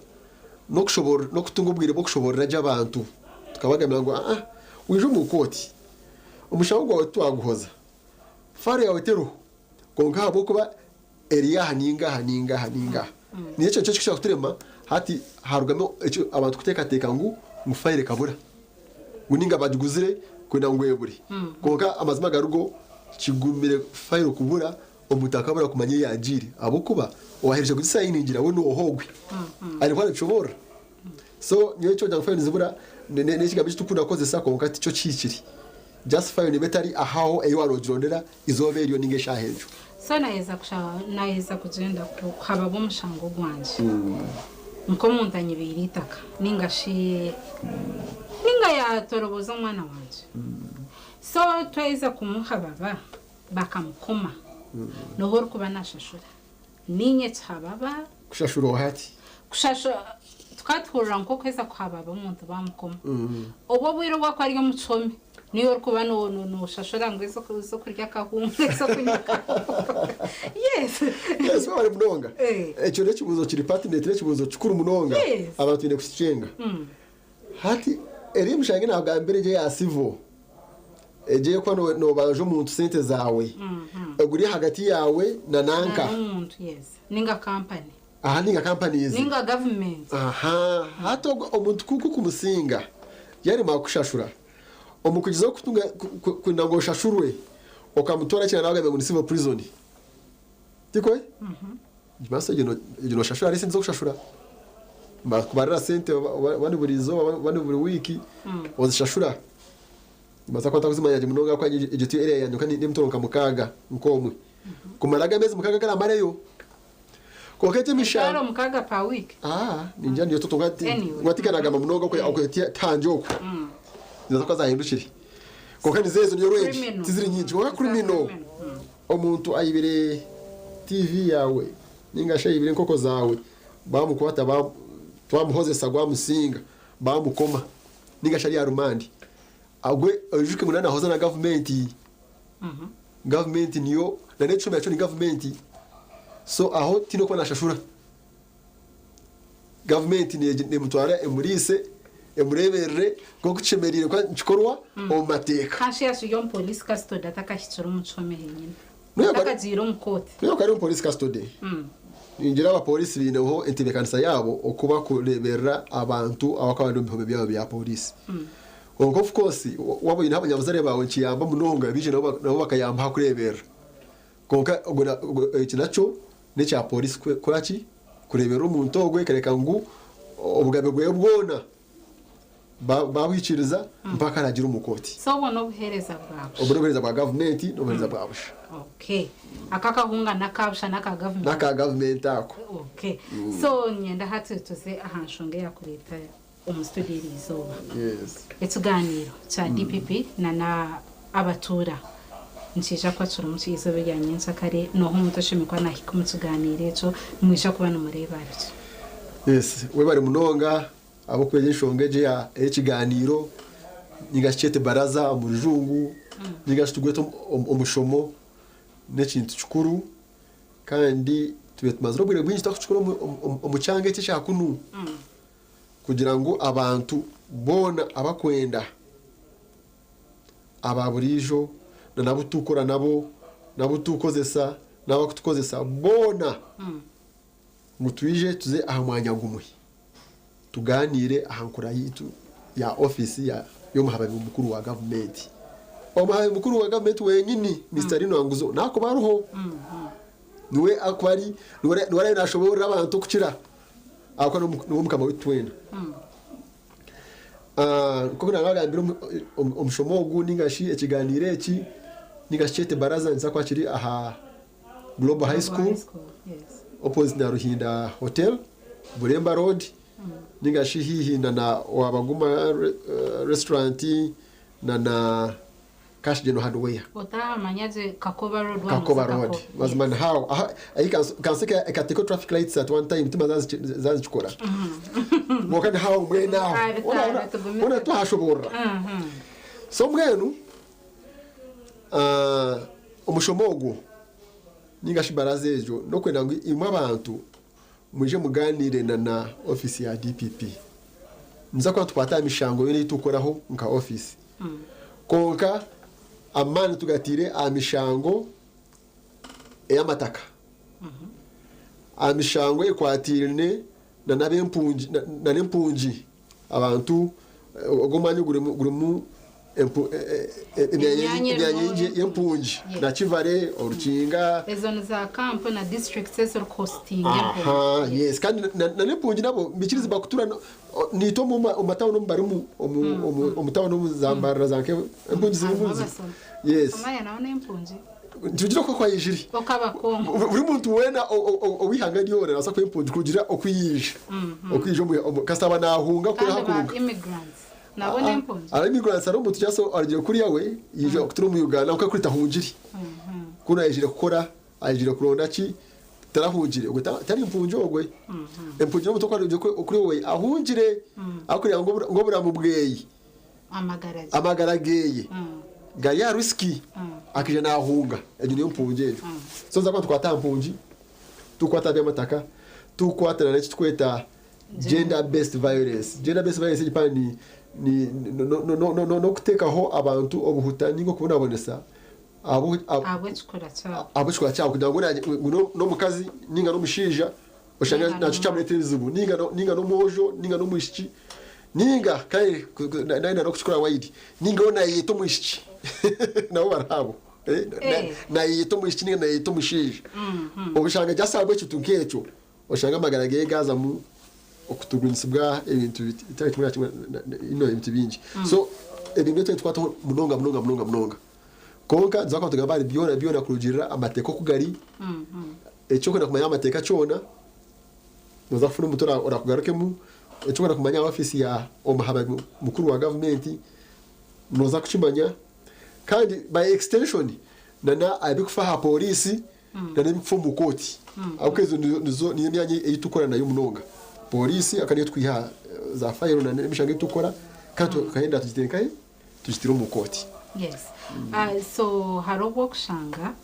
n'okushoboorora n'okutunga obwire bw'okushoboorora gye abantu tukabagambira ngu aa waija omu kooti omushango gwawe titwaguhoza, fayiro yaawe teriho kwonka ahabw'okuba eri aha ninga aha ninga aha ninga aha. Nikyo ekyo ekirikukira kuturema hati harugamu ekyo abantu kuteekateeka ngu ngu fayiro ekabura ngu ninga bagiguzire kwenda ngu ebure. Kwonka amazima gari go kigumire fayiro kubura omuntu akabura kumanya ei yagiire ahabw'okuba owaaherize kugisayiningira we n'oha ogwe aine kuba nabishoboorora. So nyowe ekyokugira ngu fayiro nizibura n'ekigambo eki turikukunda kukozesa kwonka tikyo kihikire. Just fayiro neeba etari ahaho ei waaba noogirondera Izooba eryo ninga eshaaha egyo. So naheza kushaba naheza kugyenda kuhababa omushango gwangye nk'omuntu anyibiire eitaka ninga shi ninga yatoroboza omwana wangye so twaheza kumuhababa bakamukoma noha orikuba nashashura ninye kihababa. Kushashura oha hati? Kushashura tukaba tuhurira nk'okuheza kuhababa omuntu bamukoma obwo obwire obu akuba ari omu kihome Niiwe orikuba nooshashura ngu ez'okurya akahunga, ez'okunywa akahunga. Yes. Yes, webare munonga. Ekyo n'ekibuuzo kiri pertinent, n'ekibuuzo kikuru munonga. Yes. Abantu baine kukikyenga. Hati eri emishango ei naakugambira egyo eya civil, egyo ey'okuba noobanja omuntu sente zaawe, eguri ahagati yaawe na nanka. N'omuntu, yes. Ninga kampani. Aha ninga companies. Ninga government. Aha, hati ogwo omuntu ku kukumusinga yarema kukushashura, omu kugyezaho kutunga kwenda ngu oshashurwe, okamutwara kyena nagambira ngu ni civil prison. Tikwe? Nikimanyisa egyo egyo noshashura hariho esente z'okushashura. Nibakubarira sente oba ni buri izooba oba ni buri wiiki, ozishashura. Nimbaasa kuba ntakuzimanya gye munonga ahabw'okuba egyo tiyo area yangye kwonka n'emitwaro nka mukaaga nk'omwe. Kumara ago ameezi mukaaga agaramareyo. Kwonka egyo Emitwaro emishango mukaaga per week? Ah, ningira niyo toto nka ti Anyway. nka tikanagamba munonga okwe okwe ti tihangye okwe. Niza kuba zahindukire. Kwonka nizo ezo niyo range Criminal. tiziri nyingi. Kwonka Za criminal criminal. omuntu ayibire TV yaawe ninga shi ayibire enkoko zaawe bamukwata ba twamuhozesa gwamusinga bamukoma ninga shi ari aha rumandi agwe oijuke ngu nanahoza na gavumenti. Gavumenti niyo na n'ekicumbi nakyo ni gavumenti so aho tihaine orikuba nashashura. Gavumenti nemutwara emuriise, emureeberere nk'oku kishemereire kuba nikikorwa omu mateeka. Kashi yashugi omu police custody atakahikire omu kihome henyine, Nobu yakuba atakagiire omu kooti. nobu yakuba ari omu police custody, ningira abapooriisi baineho entebeekanisa yaabo oku bakureeberera abantu abakuba bari omu bihome byabo bya pooriisi. Kwonka of course waaba oine abanyabuzaare baawe nikiyamba munonga baija nabo bakayamba aha kureeberera. Kwonka eki nakyo n'ekya pooriisi kukora ki? Kureeberera omuntu ogwo ekareka ngu obugabe bwe bwona baabwikiriza mpaka araagiire omu kooti. So obwo n'obuheereza bwa busha? Obwo n'obuheereza bwa gavumenti, n'obuheereza bwa busha. Okay. Ako akahunga n'aka busha n'aka gavumenti? N'aka gavumenti ako. Okay. So niinyenda hati tuze aha nshonga eyaakureeta omu studio eri izooba. Ekigaaniiro kya DPP na na abatuura nikiija kuba kirimu ki eizooba erya nyenkyakare? Nooha omuntu oshemereire kuba naahika omu kigaaniiro ekyo? Nimwija kuba nimureeba biki? Yes, webare munonga ahabw'okuba egi enshonga egi ey'ekigaaniiro ninga shi kyete baraza omu rujungu ninga shi tugwete omushomo n'ekintu kikuru kandi tube tumazire obwire bwingi tutarikukikora omu kyanga eki ekya kunu. Kugira ngu abantu boona abakwenda, aba buriijo, na n'abu turikukora nabo, n'abu turikukozesa, n'abarikutukozesa boona, ngu twije tuze aha mwanya gumwe tugaaniire aha nkora yaitu ya ofiisi y'omuhababi mukuru wa gavumenti. Omuhababi mukuru wa gavumenti wenyini, Mister Lino Anguzo, naakuba ariho. Niwe arikuba ari, niwe araabe naashoboorora abantu okukira. Ahabw'okuba niwe mukama waitu twena. Nk'oku naabagambira omushomo ogu ninga shi ekigaaniiro eki ninga shi kyete baraza nikiza kuba kiri aha Global High School opposite na Ruhinda Hotel, Buremba Road ninga shi haihi na Wabaguma Restaurant na na. Cash General Hardware. Otahamanya gye Kakoba Road waaba Kakoba nooza Road. Kakoba. Mazima Yes. ni haaho. Aha, ahi kansi ekateeka traffic lights at one time tima zazikikora. Kwonka ni haaho mbwenu aho. Ah, bitano, Ona- ona- tugumize. Ona twahashoboorora. So mbwenu omushomo ogwo ninga shi baraza egyo n'okwenda ngu imwe abantu mwije muganire na office ya DPP. Niza kuba tukwata aha mishango yoona ei tukukoraho nka office. Kwonka amaani tugatiire aha mishango ey'amataka. Aha mishango ekwataine na n'ab'empungi na na n'empungi abantu ogwo omwanya gurimu gurimu empu emyanya Emyanya emyanya erimu mingi y'empungi Yes. Nakivale, Orukinga. Ezo ni za kampu na districts ezirikuhositinga Aha, empungi. yes. Kandi na n'empungi nabo nibaikiriza kutuura naitwe omu matawuni omu barimu omu tawuni omu za Mbarara za nka empungi zirimu Harimu abasoma. Yes. Omanya nabo n'empungi. Nitugira oku kwayijire. Okabakongo. Buri muntu weena ow'eihanga ryona naabaasa kuba empungi kurugiirira oku yaija. Oku yaija omu kasita aba naahunga kuriha Kandi ba kuruga. immigrants nabo n'empungi. Aba immigrants hariho omuntu just arugire kuriya we yaija kutuura omu Uganda kwonka kuri tahungire. Kunu aijire kukora, aijire kuronda ki, tarahungire. Ogwe tari mpungi ogwe. Empungi n'omuntu orikuba arugire kuri we ahungire ahabw'okugira ngu oburamu bweye. Amagara gye. Amagara geye gari aha risiki akaija nahunga egyo niyo mpungi egyo. So niza kuba nitukwata aha mpungi, tukukwata aha by'amataka, tukukwata na n'ekiturikweta gender based violence. Gender based violence egi paana ni ni n'okuteekaho abantu obuhuta ninga okubonabonesa Ahabw'ekikura kyabo. Ahabw'ekikura kyabo kugira ngu n'omukazi ninga n'omushaija oshange nakyo kyamureetera ebizibu ninga n'omwojo ninga n'omwishiki Ninga kare nayenda n'okukikora wide ninga we nayeyeta omwishiki nabo bari abo nayeyeta omwishiki ninga nayeyeta omushaija oshanga just ahabw'ekintu nk'ekyo oshanga amagara geye gazamu okutugunisibwa ebintu bitari kimwe na kimwe ebintu bingi so ebyo nibyo turikukwataho munonga munonga munonga munonga kwonka nituza kuba nitugamba ahari byona byona kurugiirira amateeka oku gari eki orikwenda kumanya aha mateeka kyona Nooza kufuna omuntu orakugarukemu eki orikwenda kumanya aha ofiisi ya omuhababi mukuru wa gavumenti nooza kukimanya kandi by extension na ebirikufa aha pooriisi na n'ebirikufa omu kooti ahabw'okuba ezo nizo niyo myanya ei turikukora nayo munonga. Pooriisi akaba niyo turikwiha za fayiro na n'emishango ei turikukora kandi tukahenda tugiteire nkahi? Tugiteire omu kooti. Yes. So hariho obu orikushanga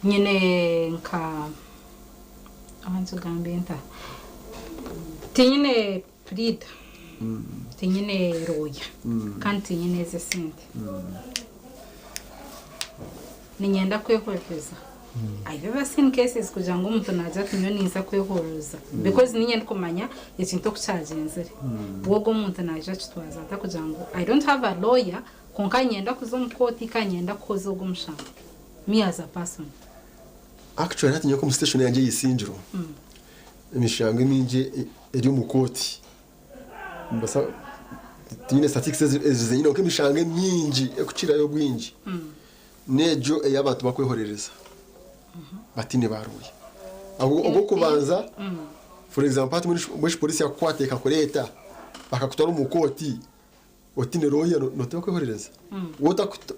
nyine nka Oba nkigambe nta? Tinyine puriida, tinyine rooya kandi tinyine ezi esente. Niinyenda kwehuririza. I've ever seen cases kugira ngu omuntu naagira ati nyowe ninza kwehuririza because niinye ndikumanya ekintu oku kyagyenzire. We ogwo omuntu naija akitwaza ata kugira ngu I don't have a lawyer kwonka niinyenda kuza omu kooti kandi niinyenda kuhoza ogwo omushango me as a person. Actually hati nyowe nk'omu station yangye ey'Isingiro, emishango emingi eri omu kooti. Nimbasa tinyine statistics ezi zenyine kwonka emishango emingi ekukirayo obwingi n'egyo ei abantu bakwehorereza bataine baaroya. Ogw'okubanza for example hati mbwenu shi poriisi yakukwata ekakureeta bakakutwara omu kooti, Otaine lawyer noteekwa kwehorereza.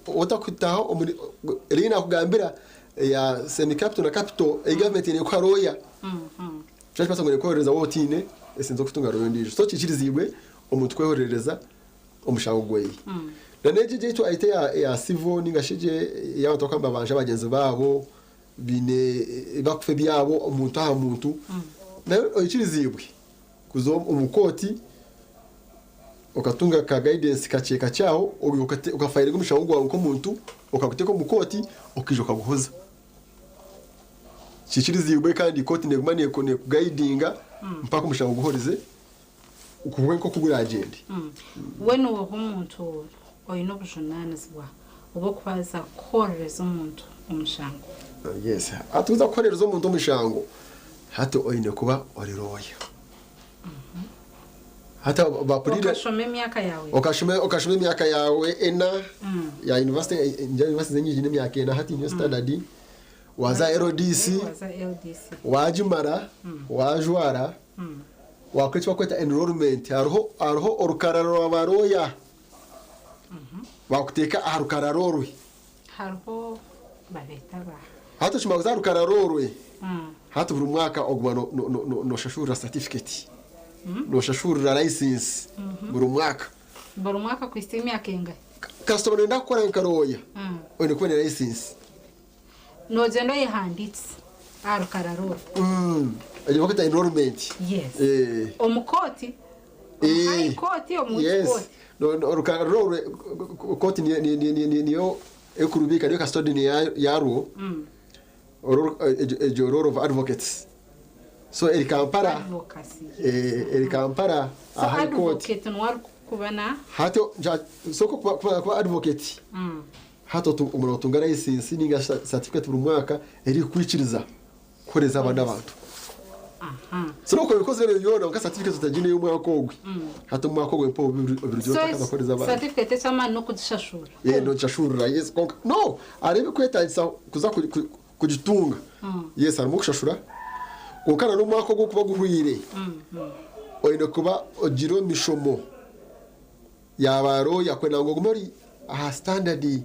Otakutaha omuri eri nakugambira eya semi capital na capital ei government eine kuha lawyer. Kyakimanyisa ngu nekwehorereza waaba otaine esente z'okutunga lawyer ondiijo. So kikirizibwe omuntu kwehorereza omushango gweye. Na n'egi egi eyaitu eya civil ninga shi egi ey'abantu abarikuba nibabanja bagyenzi baabo baine ebibakufa ebyabo omuntu aha muntu nayo oikiriziibwe kuza omu kooti Okatunga ka guidance kakye kakye aho okafayiringa omushango gwawe nk'omuntu okaguteeka omu kooti okaija okaguhoza. Kiikiriziibwe kandi kooti neeguma neekugayidinga mpaka omushango guhorize gube nk'oku guraagyende. We nooha omuntu oine obujunaanizibwa obw'okubaasa kuhorereza omuntu omushango? Yes, hati kuza kuhorereza omuntu omushango hati oine kuba ori lawyer. Hati bapurire Okashoma emyaka yaawe. Okashoma okashoma emyaka yaawe ena ya university ningira university enyingi n'emyaka ena hati niyo standard waza LDC Waza LDC. wagimara wajwara wakora eki bakweta enrollment hariho hariho orukarara rwa ba lawyer. Bakuteeka aha rukarara orwe. Hariho babeeta ba. Hati okimara kuza aha rukarara orwe, hati buri mwaka oguma noshashurira certificate, noshashurira license buri mwaka. Buri mwaka kuhitsya emyaka engahi? Kasita noyenda kukora nka lawyer, oine kuba oine license. Nogyenda oyehandiikise aha rukarara orwo. Egyo bakweta enrollment. Yes. Omu kooti? Omu high court, omu which Yes. court? Orukarara orwe, kooti niyo erikurubiika, niyo custodian yarwo. Egyo roll of advocates. So eri Kampala. Advocacy. Eri Kampala So aha High Court. advocate niwe arikuba na. Hati so kuba advocate, hati omuntu otunga license ninga certificate buri mwaka erikukwikiriza kukoreza abandi abantu. So nokora ebikozi ebyo byona nka certificate otagine y'omwaka ogwe. Hati omwaka ogwe mpa obirugire otakabakoreza abantu. Certificate eky'amaani n'okugishashura. Nogishashurira, yes. Kwonka no, hariho ebikwetagisa kuza kugitunga. Yes, harimu okushashura. Kwonka na n'omwaka ogwo kuba guhwire, oine kuba ogiire omu mishomo ya ba lawyer kwenda ngu ogume ori aha standard.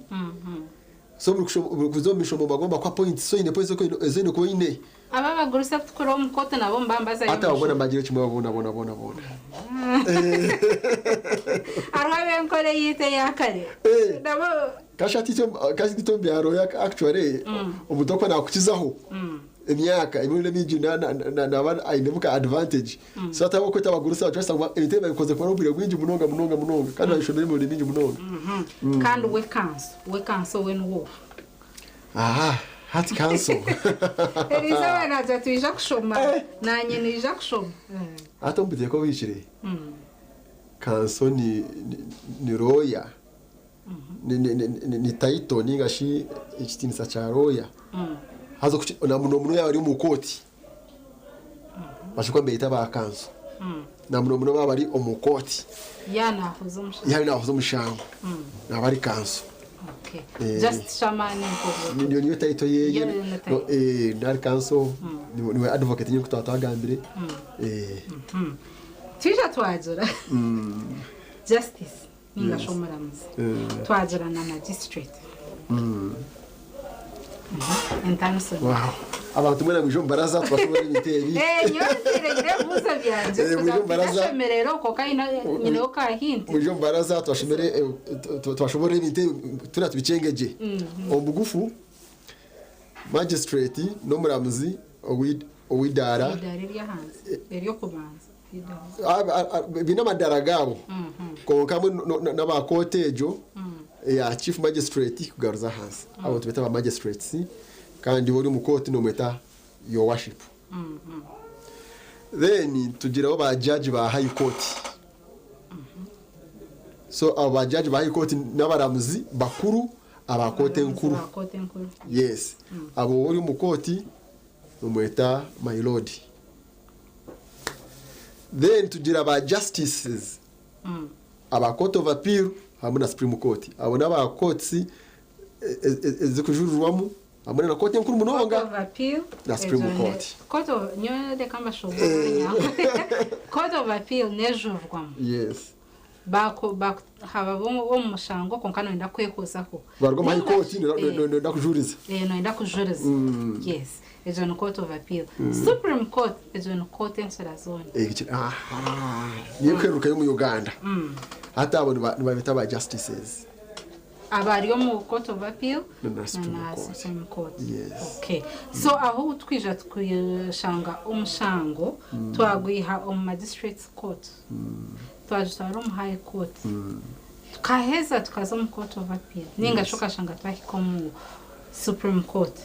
So buri kuza omu mishomo nibaguma nibakuha points, so oine points ezi oine kuba oine. Aba abagurusi abu turikureeba omu kooti nabo nibaba nibazayo Hati omu abo boona mishomo. nibagirira kimwe boona boona boona boona. Hariho ab'enkora eyaitu eya kare. Nabo. Kashi hati itwe omu byaro actually omuntu orikuba nakukizaho emyaka emirundi emingi naba ainemu ka advantage. So hati ahabw'okweta abagurusi aba turashusha ngu ebintu ebi babikoze kumara obwire bwingi munonga munonga munonga kandi babishomire emirundi mingi munonga. Kandi we kanso, we kanso we niwe oha? Aha, hati kanso. Eriizooba naagira twija kushoma, naanye niija kushoma. Hati omu buteeka obuhikire, kanso ni lawyer. Ni title ninga shi ekitiinisa kya lawyer. Haza na muno muno yaaba ari omu kooti, bashobora kuba nibeeyeta ba kanso. Na muno muno baaba bari omu kooti. Yaaba naahuza omushango. Yaaba naahuza omushango, naaba ari kanso. Okay. Just Shamani nkobo. Niyo niyo title yeye. Yo niyo title. No, nari kanso, niwe advocate nyine twaba twagambire. Twija twagira justice ninga shi omuramuzi. Twagira na magistrate. Entaaniso. Wow. Abantu mwena mwije omu baraza tubashobore ebintu ebi. Nyowe ntiire nyine ebibuuzo byangye Mwije kugira omu baraza. ndashemererwa kwonka nyineho ka hint. Mwije omu baraza tubashomere tubashobore ebintu ebi turiya tubikyenge gye. Omu bugufu magistrate n'omuramuzi ow'idaara. Eidaara ery'ahansi ery'okubanza. Baine amadaara gaabo kwonka hamwe n'aba kooti egyo eya chief magistrate kugaruza ahansi. Abo nitubeeta ba magistrates kandi ori omu kooti nomweta your worship. Then tugiraho ba judge ba high court. So abo ba judge ba high court n'abaramuzi bakuru aba kooti enkuru. Yes. Abo ori omu kooti nomweta my lord. Then tugira ba justices aba court of appeal hamwe na supreme court. Abo n'aba courts ezikujurirwamu hamwe na kooti enkuru munonga Court of appeal na supreme ezo ne- court. Court of nyowe reka mbashoboorore nyankole. Court of appeal nejurwamu. Yes. Haba omu mushango kwonka noyenda kwehozaho. Baruga omu high Ninga court noyenda kujuriza. Noyenda kujuriza. Yes. Egyo ni court of appeal. Supreme court egyo ni court enkira zoona. Aha. Niyo erikwerukayo omu Uganda. Hati abo nibabeeta ba justices. Abari omu court of appeal Na Supreme na Court. Supreme Court. Yes. Okay. So aho twija tukashanga omushango twagwiha omu magistrates court. Twagitwara omu high court. Tukaheza tukaza omu court of appeal. Ninga shi okashanga twahika omu Supreme Court.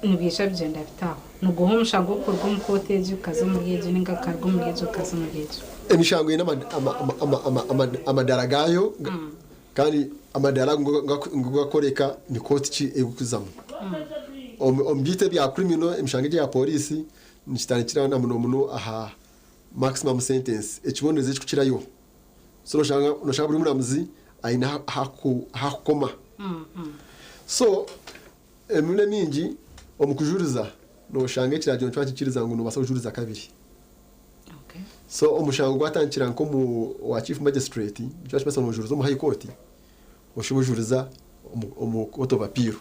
Nibwija bigyenda bitaho. Niguha omushango gw'okuruga omu kooti egi gukaza omuri egi ninga gukaruga omuri egi gukaza omuri egi. Emishango eine amadara gaayo kandi amadara ago ngu gakoreka ni kooti ki erikuzamu. Omu byaitu ebya criminal emishango egi eya pooriisi nikitandikira na muno muno aha maximum sentence ekibonerezo ekirikukirayo. So noshanga buri muramuzi aine ahakukoma. So emirundi emingi omu kujuriza noshanga ekiragiro nikiba nikikiriza ngu nobaasa kujuriza kabiri. So omushango gwatandikira nk'omu wa chief magistrate, nikyo bakimanyisa ngu nojuriza omu high court, oshuba ojuriza omu court of appeal.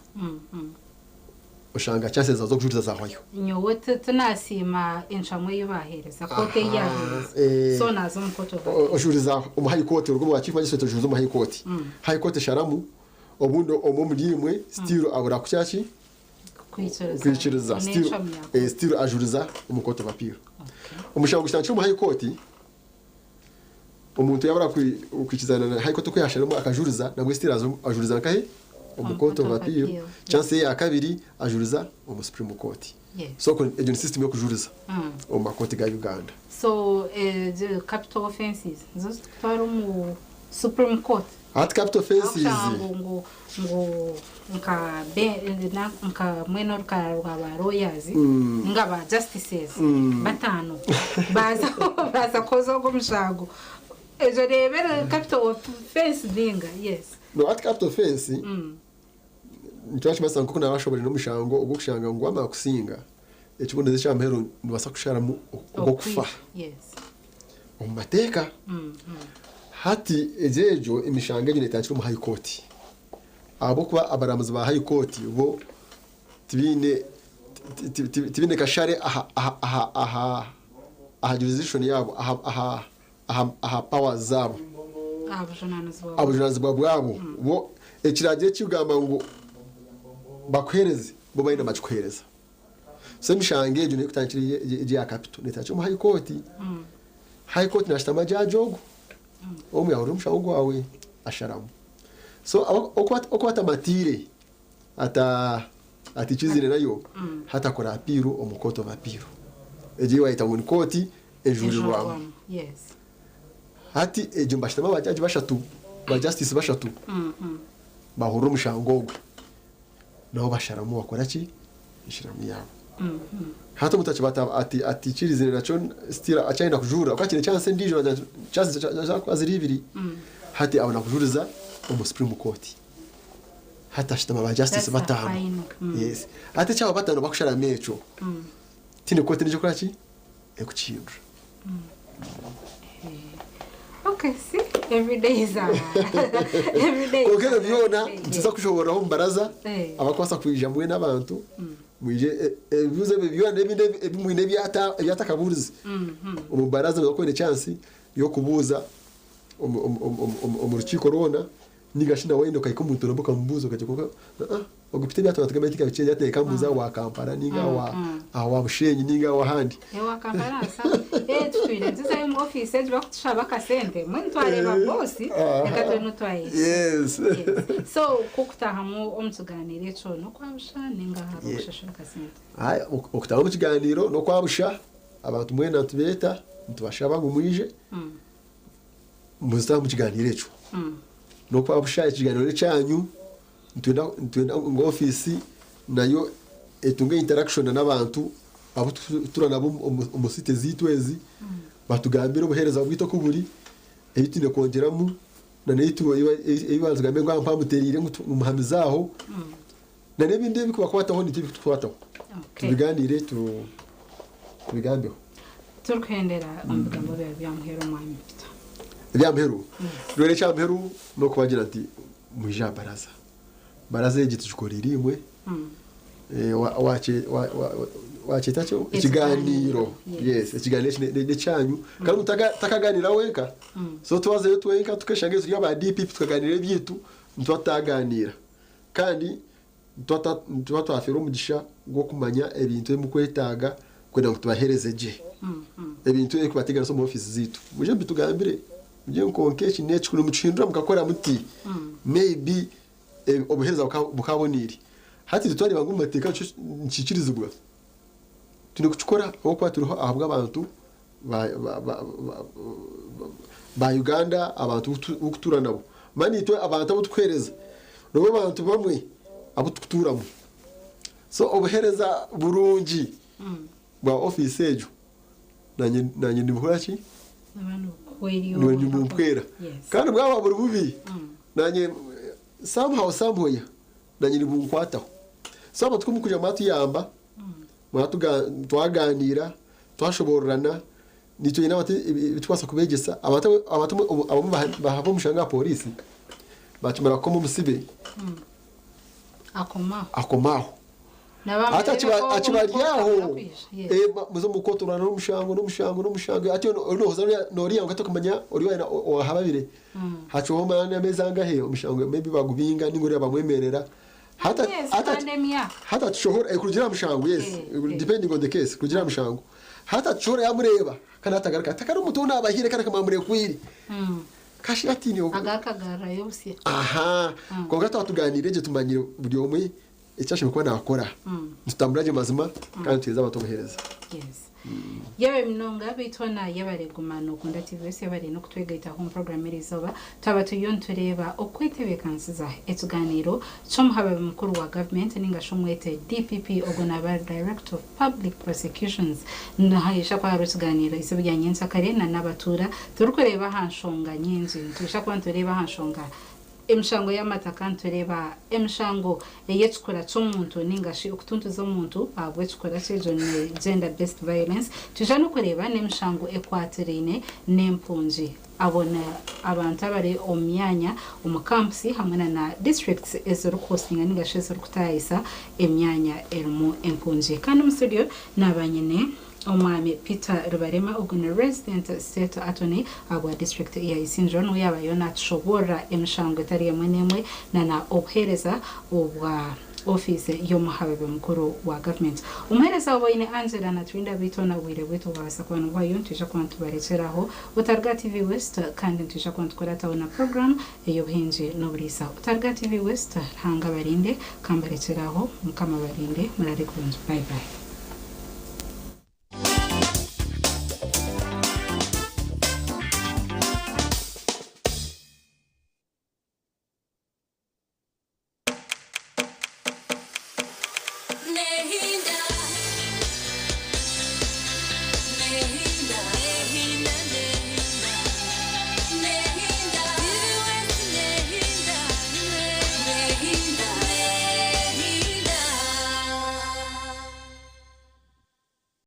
Oshanga chances zaawe z'okujuriza zahwayo. Nyowe tinasiima encwamu ei baaheereza, kooti ei yaaheereza. So naaza omu court of appeal. Ojuriza omu high court, oruga omu wa chief magistrate ojuriza omu high court. High court esharamu, obundi omwe omuri imwe still abura kukira ki? Kwikiriza. Still, still ajuriza omu court of appeal. Omushango gukitandikira omu high court, omuntu yabura kwikizana na high court oku yasharemu akajuriza, nabwe still ajuriza nkahe? Omu court of appeal. Chance ye ya kabiri ajuriza omu supreme court. So egyo ni system y'okujuriza omu makooti ga Uganda. So capital offences nizo zikutwara omu supreme court? Hati capital offences. Ahakushanga ngu ngu ngu nka nka mwena orukarara rwa ba lawyers ninga ba justices batano baza baza kuhoza ogwo omushango egyo reeba eri capital offense ninga yes. No, hati capital offense nikyo bakimanyisa nkoku nabashoborire omushango ogw'okushanga ngu wamara kusinga ekibonerezo eky'ahamuheru nibabaasa kusharamu ogw'okufa omu mateeka. Hati egyo egyo emishango egyo netandikira omu high court ahabw'okuba abaramuzi ba high court bo tibaine tibaine kashare aha aha aha aha aha jurisdiction yaabo aha aha aha aha powers zaabo. Aha bujunanizibwa Aha bujunanizibwa bwabo. Bo ekiragiro ekikugamba ngu bakuhereze bo baine bakikuhereza. So emishango egyo niyo ekutandikira egyo eya capital netandikira omu high court. High court nashutama judge ogwo omwe ahurira omushango gwawe asharamu. So okuba atamatiire ata atikizire nayo hati akora appeal omu court of appeal. Egyo ei wayeta ngu ni kooti ejurirwamu. Hati egyo nibashutama ba judge bashatu, ba justice bashatu bahurira omushango ogwe nabo basharamu bakora ki? Ensharamu yaabo. Hati omuntu akiba atikirizire nakyo still akyayenda kujurira ahabw'okuba akiine chance endiijo nagira ngu chance zaakuba ziri ibiri hati abona kujuriza omu supreme court. Hati hashutama ba justice bataano. Yes. Hati eki abo bataano bakusharamu ekyo tihaine kooti endiijo ekukora ki? Ekukihindura. Okay, see, every day is a every day. Kwonka ebyo byona nituza kushoboororaho omu baraza abarikubaasa kwija mbwenu abantu mwije ebibuuzo ebyo byona n'ebindi ebi mwine ebi atakabuurize omu baraza noza kuba oine chance y'okubuuza omu rukiiko rwona ninga shi nawe okahika omuntu nabwo okamubuuza okagira kwonka Ogu Peter ebi atwatugambira tikabikye ati reka mbuuze awa Kampala ninga awa awa Bushenyi ninga awa ahandi. Ewa Kampala nsa. Eh tutwire nituzayo omu office egi bakutushaba akasente mbwenu twareeba boss reka tube niho twayehika. Yes. Yes. So kukutahamu omu kiganiro ekyo nokwabusha ninga hariho okushashura akasente? Haaya okutaha omu kiganiro nokwabusha abantu mwena nitubeeta nitubashaba ngu mwije muzitahe omu kiganiro ekyo. Nokwabusha ekiganiro nekyanyu. Nitwenda ngu ofiisi nayo etunge interaction n'abantu abu turikutura nabo omu city zaitu ezi batugambire obuheereza bwaitu oku buri, ebi twine kwongyeramu n'ebi baatugambire ngu aha mpamutereire ngu muhamize aho n'ebindi ebirikubakwataho naitwe ebirikutukwataho tubigaaniire tubigambeho. Turikuhendera omu bigambo byawe by'aha muheru Omwami Peter. Eby'aha muheru? Mbwenu eky'aha muheru n'okubagira nti Mwije aha baraza. Baraza egi tugikoreire imwe. Wakyeta ki? Ekigaaniiro. Yes, ekigaaniiro eki n'ekyanyu. Kandi omuntu takagaaniira wenka. So twazayo twenka tukeshanga turi aba DPP tukagaaniira ebyaitu, nituba tutaagaaniira. Kandi nituba twafeerwa omugisha gw'okumanya ebintu ebi murikwetaaga kwenda ngu tubaheereze gye. Ebintu ebirikubateganisa omu ofiisi zaitu. Mwije mubitugambire. Mugire ngu kwonka eki n'eki kunu mukihindura mukakora muti may be obuheereza bukaaboneire. Hati itwe twareeba ngu omu mateeka nikyo nikiikirizibwa, twine kukikora ahabw'okuba turiho ahabw'abantu ba Uganda, abantu abu turikutuura nabo. Manya itwe abantu abu turikuheereza nibo bantu bamwe abu turikutuuramu. So obuheereza burungi bwa ofiisi egyo Naanye nibuhura ki? Niba nibumpwera. Kandi bwaba buri bubi, naanye somehow somewhere naanye nibunkwataho. So abantu ku murikwija mwatuyamba, twagaaniira, twashoboororana, Nitwe nyine abantu ebitukwasa kubegyesa abantu abantu abamwe bahava omushanga aha polisi bakimara kukoma omusibe Akomaho. Akomaho. Hati akibari aho muze omu kooti orwana n'omushango n'omushango n'omushango hati nohoza noriya ngu tokumanya ori owahababire hacwaho n'ameezi angahe omushango maybe bagubinga ninga oriya bamwemerera. Hati hati atushohora kurugira aha mushango yes depending on the case kurugira aha mushango hati atushohora yamureeba kandi atagaruka ati akari omuntu ou naabahire kandi akaba amurekwire kashira atiine Agaruka agarurayo busya. Aha kwonka twaba tuganiire gye tumanyire buri omwe eki ashemereire kuba naakora nitutambura gye mazima kandi tuheereza abantu obuheereza. Yes. Yebare munonga beitu hoona yebare guma nokunda TV West yebare nokutwegaitaho omu program erizooba twaba turiyo nitureeba okwetebekanisiza ekiganiiro ky'omuhababi mukuru wa government ninga shi omwete DPP ogwo naaba ari Director of Public Prosecutions nihaija kuba hariho ekiganiiro eizooba rya nyenkyakare na n'abatuura turikureeba aha nshonga nyingi nitwija kuba nitureeba aha nshonga Emishango y'amataka nitureeba emishango ey'ekikura ky'omuntu ninga shi okutuntuza omuntu ahabw'ekikura kye egyo ni gender based violence. Twija n'okureeba n'emishango ekwatiraine n'empungi. Abo ni abantu abari omu myanya omu kampusi hamwe na na districts ezirikuhostinga ninga shi ezirikutaayisa emyanya erimu empungi. Kandi omu studio naaba nyine Omwami Peter Rubarema ogu ni Resident State Attorney ahabwa district ya Isingiro niwe yaabayo natushoboorora emishango etari emwe n'emwe na na obuheereza obwa ofiisi y'omuhababi mukuru wa gavumenti. Omuheereza Oboine Angela naturinda beitu hoona obwire bwaitu bwabaasa kuba nibuhwayo nitwija kuba nitubarekyera aho Otaruga TV West kandi nitwija kuba nitukurataho na program ey'obuhingi n'oburiisa. Otaruga TV West Ruhanga abarinde kambarekyere aho Mukama abarinde murare kurungi bye bye.